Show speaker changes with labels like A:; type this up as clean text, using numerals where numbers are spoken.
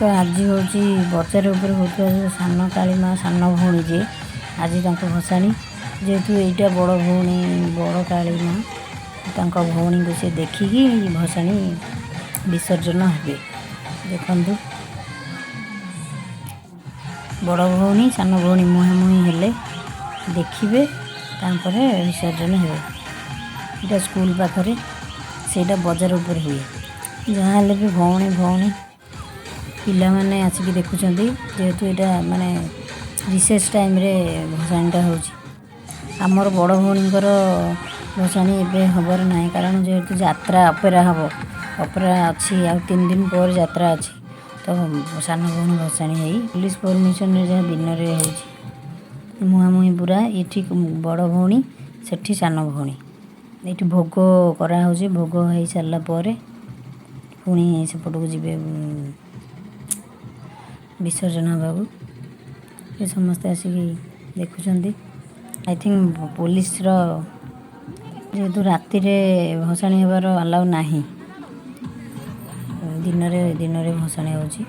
A: ତ ଆଜି ହେଉଛି ବଜାର ଉପରେ ହେଉଥିବା ଯେଉଁ ସାନ କାଳୀ ମା, ସାନ ଭଉଣୀ ଯିଏ, ଆଜି ତାଙ୍କ ଭସାଣି। ଯେହେତୁ ଏଇଟା ବଡ଼ ଭଉଣୀ, ବଡ଼ କାଳୀ ମା, ତାଙ୍କ ଭଉଣୀଙ୍କୁ ସେ ଦେଖିକି ଭସାଣି ବିସର୍ଜନ ହେବେ। ଦେଖନ୍ତୁ, ବଡ଼ ଭଉଣୀ ସାନ ଭଉଣୀ ମୁହାଁମୁହିଁ ହେଲେ ଦେଖିବେ, ତାପରେ ବିସର୍ଜନ ହେବେ। ଏଇଟା ସ୍କୁଲ ପାଖରେ, ସେଇଟା ବଜାର ଉପରେ ହୁଏ। ଯାହା ହେଲେ ବି ଭଉଣୀ ଭଉଣୀ। ପିଲାମାନେ ଆସିକି ଦେଖୁଛନ୍ତି, ଯେହେତୁ ଏଇଟା ମାନେ ରିସେସ୍ ଟାଇମ୍ରେ ଭସାଣିଟା ହେଉଛି। ଆମର ବଡ଼ ଭଉଣୀଙ୍କର ଭସାଣି ଏବେ ହେବାର ନାହିଁ, କାରଣ ଯେହେତୁ ଯାତ୍ରା ଅପେରା ହେବ, ଅପେରା ଅଛି, ଆଉ 3 ଦିନ ପରେ ଯାତ୍ରା ଅଛି। ତ ସାନ ଭଉଣୀ ଭସାଣି ହେଇ ପୋଲିସ ପରମିସନରେ ଯାହା ଦିନରେ ହେଉଛି। ମୁହାଁମୁହିଁ ପୁରା, ଏଠି ବଡ଼ ଭଉଣୀ, ସେଠି ସାନ ଭଉଣୀ। ଏଇଠି ଭୋଗ କରାହେଉଛି। ଭୋଗ ହେଇସାରିଲା ପରେ ପୁଣି ସେପଟକୁ ଯିବେ ବିସର୍ଜନ ହେବାକୁ। ଏ ସମସ୍ତେ ଆସିକି ଦେଖୁଛନ୍ତି। I think ପୋଲିସର, ଯେହେତୁ ରାତିରେ ଭସାଣି ହେବାର ଆଲାଉ ନାହିଁ, ଦିନରେ ଦିନରେ ଭସାଣି ହେଉଛି।